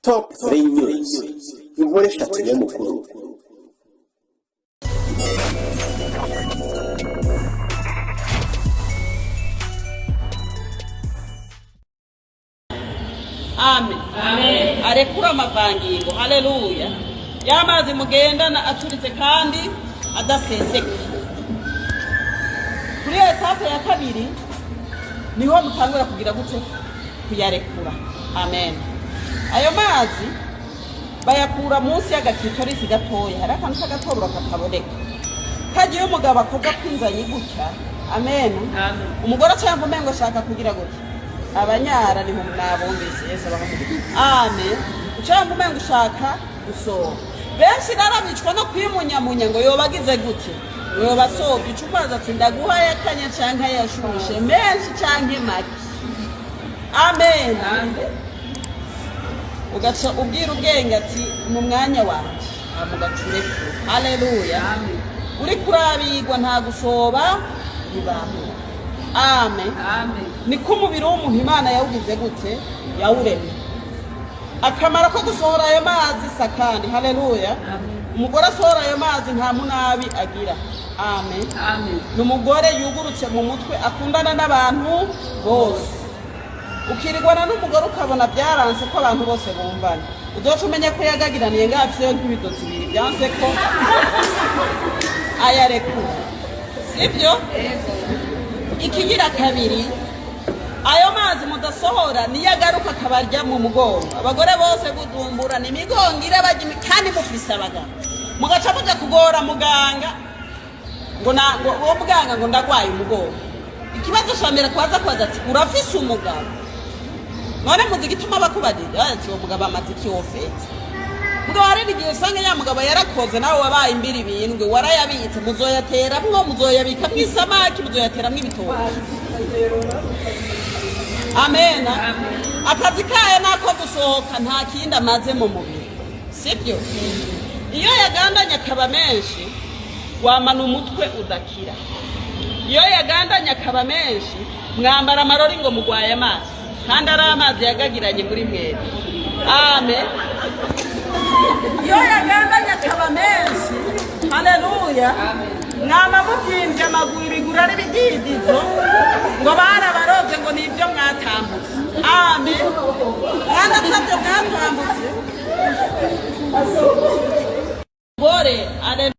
Top 3 News, inkuru eshatu nyamukuru. Amen. Amen. Arekura amavangingo. Haleluya. Ya mazi mugendana aturitse kandi adaseseka. Kuri étape ya kabiri niho mutangura kugira gute? Kuyarekura. Amen. Ayo mazi bayakura munsi y'agakitorisi gatoya. Hari akantu k'agatoboro kataboneka. Kagiye umugabo akoza kwinzanye gutya. Amen. Umugore cyangwa umengo ashaka kugira gutya. Abanyara niho nabumvise Yesu abaha umugisha. Amen. Cyangwa umengo ushaka gusohoka. Benshi rero bicwa no kwimunyamunya ngo yobagize gute? Yoba asobye. Uca ati ndaguha ayakanye canke ayashushe, menshi canke make. Amen. Ugaca ubwira ubwenge ati mu mwanya wanje, hama ugaca urekura. Haleluya. Uri kurabigwa nta gusoba bibaho. Amen. Niko umubiri w'umuntu Imana yawugize gute? Yawuremye. Akamaro ko gusohora ayo mazi sakandi. Haleluya. Umugore asohora ayo mazi nta munabi agira. Amen. Ni umugore yugurutse mu mutwe, akundana n'abantu bose. Ukirirwana n'umugore ukabona byaranse ko abantu bose bumvana, uzoca umenya ko yagagiraniye ngaho afiseyo nk'ibido zibiri byanse ko ayarekura, sibyo? Ikigira kabiri, ayo mazi mudasohora niyo agaruka akabarya mu mugongo. Abagore bose gudumbura ni imigongo irabajya, kandi mufise abagabo, mugaca muja kugora muganga ngo na ngo uwo muganga ngo ndagwaye umugongo. Ikibazo ca mbere kwaza kwaza ati urafise umugabo? None muzi igituma bakubajije? Ati uwo mugabo amaze iki wofete? Mugabo hari igihe usanga ya mugabo yarakoze, nawe wabaye imbiri bindwi warayabitse, muzoyateramwo, muzoyabikamwo isamaki, muzoyateramwo ibitoki. Amena. Akazi kayo nako gusohoka, nta kindi amaze mu mubiri, sibyo? Iyo yagandanye akaba menshi, wamana umutwe udakira. Iyo yagandanye akaba menshi, mwambara amarori ngo mugwaye amaso, kandi ari amazi yagagiranye muri mwebwe. Amen. Iyo yagandanye akaba menshi, haleluya, mwama mubyimbye amaguru, ibiguru ari ibididizo, ngo barabaroze, ngo ni ibyo mwatambutse. Amen. Kandi atabyo mwatambutse. Gore. Amen.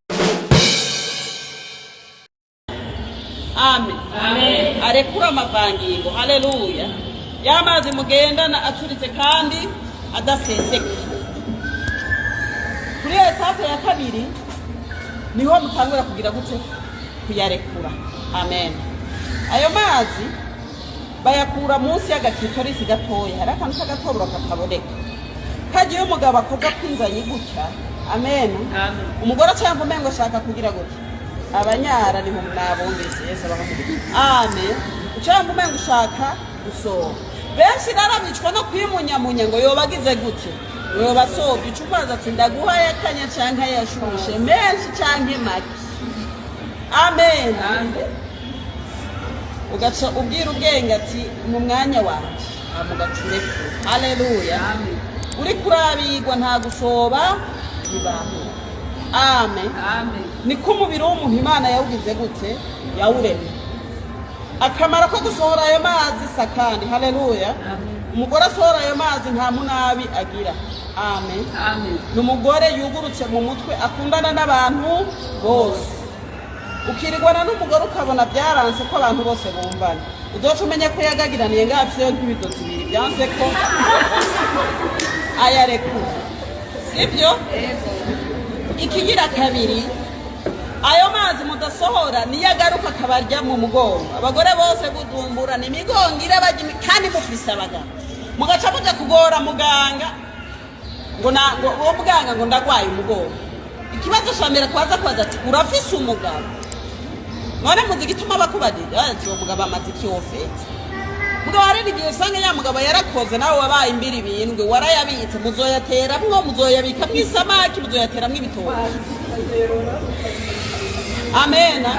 Amen. Arekura amavangingo. Haleluya. Ya mazi mugendana aturitse kandi adaseseka. Kuri étape ya kabiri niho mutangura kugira gute? Kuyarekura. Amen. Ayo mazi bayakura munsi y'agakitorisi gatoya. Hari akantu k'agatoboro kataboneka. Kagiye umugabo akoza kwinzanye gutya. Amen. Umugore cyangwa umengo ashaka kugira gutya. Abanyara niho nabumvise Yesu abaha umugisha. Amen. Cyangwa umengo ushaka gusohoka. Benshi rero bicwa no kwimunyamunya ngo yobagize gute? Yoba asobye. Uca ati ndaguha ayakanye canke ayashushe, menshi canke make. Amen. Ugaca ubwira ubwenge ati mu mwanya wanje, hama ugaca urekura. Haleluya. Uri kurabigwa nta gusoba bibaho. Amen. Niko umubiri w'umuntu Imana yawugize gute? Yawuremye. Akamaro ko gusohora ayo mazi sakandi. Haleluya. Umugore asohora ayo mazi nta munabi agira. Amen. Ni umugore yugurutse mu mutwe, akundana n'abantu bose. Ukirirwana n'umugore ukabona byaranse ko abantu bose bumvana, uzoca umenya ko yagagiraniye ngaho afiseyo nk'ibido zibiri byanse ko ayarekura, sibyo? Ikigira kabiri, ayo mazi mudasohora niyo agaruka akabarya mu mugongo. Abagore bose gudumbura ni imigongo irabajya, kandi mufise abagabo, mugaca muja kugora muganga ngo na ngo uwo muganga ngo ndagwaye umugongo. Ikibazo ca mbere kwaza kwaza ati urafise umugabo? None muzi igituma bakubajije? Ati uwo mugabo amaze iki wofete? Mugabo hari igihe usanga ya mugabo yarakoze, nawe wabaye imbiri bindwi warayabitse, muzoyateramwo, muzoyabikamwo isamaki, muzoyateramwo ibitoki. Amena.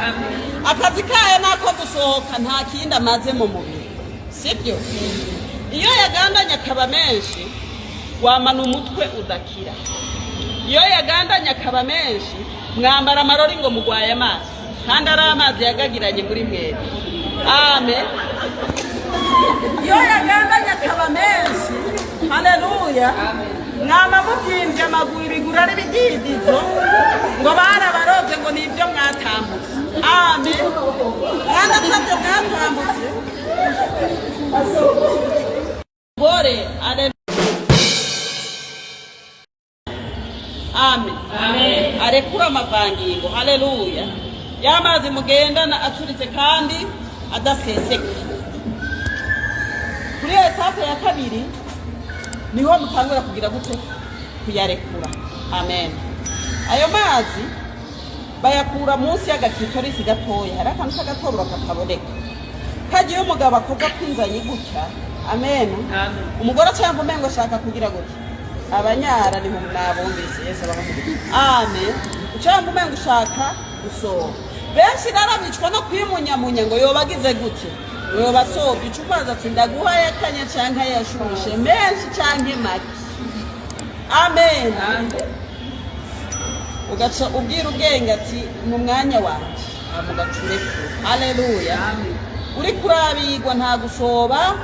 Akazi kayo nako gusohoka, nta kindi amaze mu mubiri, sibyo? Iyo yagandanye akaba menshi, Wamana umutwe udakira. Iyo yagandanye akaba menshi, mwambara amarori ngo mugwaye amaso, kandi ari amazi yagagiranye muri mwebwe. Amen. Iyo yagandanye akaba menshi, haleluya, mwama mubyimbye amaguru, ibiguru ari ibididizo, ngo barabaroze, ngo ni ibyo mwatambutse. Amen. Kandi atabyo mwatambutse. Gore. Amen. Amen. Arekura amavangingo. Haleluya. Y'amazi mugendana aturitse kandi adaseseka. Kuri étape ya kabiri niho mutangura kugira gute? Kuyarekura. Amen. Ayo mazi bayakura munsi y'agakitorisi gatoya. Hari akantu k'agatoboro kataboneka kagiye. Umugabo akoza kwinzanye gutya. Amen. Amen. Umugore cyangwa umengo ashaka kugira gutya, abanyara ni nabumvise. Yesu abaha. Amen. Cyangwa umengo ushaka gusohoka. Benshi rero bicwa no kwimunyamunya ngo yobagize gute, yoba asobye. Uca umazi ati: "Ndaguha ayakanya canke ayashushe, menshi canke make." Amen. Amen. Ugaca ubwira ubwenge ati: "Mu mwanya wanje." Hama ugaca urekura. Haleluya. Amen. Uri kurabigwa, nta gusoba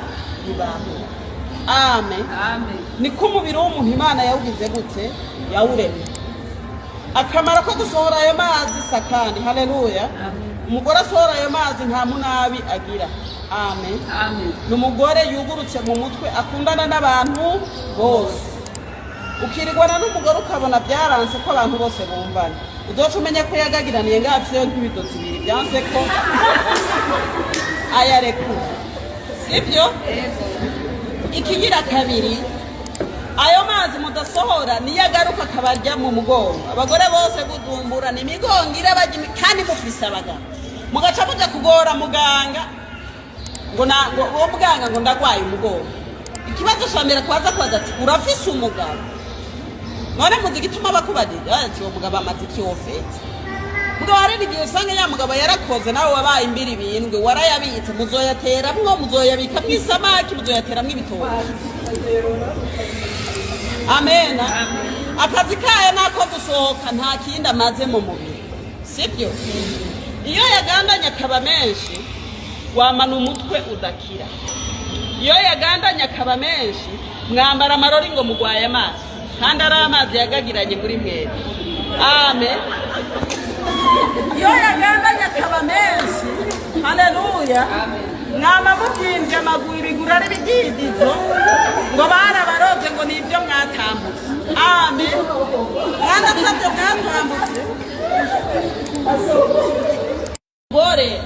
bibaho. Amen. Amen. Niko umubiri w'umuntu Imana yawugize gute? Yawuremye. Akamaro ko gusohora ayo mazi sakandi. Haleluya. Amen. Umugore asohora ayo mazi nta munabi agira. Amen. Amen. Ni umugore yugurutse mu mutwe, akundana n'abantu bose. Ukirirwana n'umugore ukabona byaranse ko abantu bose bumvana, uzoca umenya ko yagagiraniye ngaho, afiseyo nk'ibidozi bibiri byanse ko ayarekura, sibyo? Ego. Ikigira kabiri, ayo mazi mudasohora niyo agaruka akabarya mu mugongo. Abagore bose budumbura ni imigongo irabajya, kandi mufise abagabo, mugaca muja kugora muganga ngo na ngo uwo muganga ngo ndagwaye umugongo. Ikibazo ca mbere kubaza, kubaza ati: "Urafise umugabo?" None muzi igituma bakubadira ati: "Uwo mugabo amaze iki?" Wofete mugabo, hari n'igihe usanga ya mugabo yarakoze, nawe wabaye imbiri bindwi warayabitse. Muzoyateramwo, muzoyabikamwo isamaki, muzoyateramwo ibitoki. Amena. Akazi kayo nako gusohoka, nta kindi amaze mu mubiri, sibyo? Iyo yagandanye akaba menshi, wamana umutwe udakira. Iyo yagandanye akaba menshi, mwambara amarori ngo mugwaye amaso, kandi ari amazi yagagiranye muri mwebwe. Amen. Iyo yagandanye akaba menshi, haleluya, mwama mubyimbye amaguru, ibiguru ari ibididizo, ngo barabaroze, ngo ni ibyo mwatambutse. Amen. Kandi atabyo mwatambutse. Gore.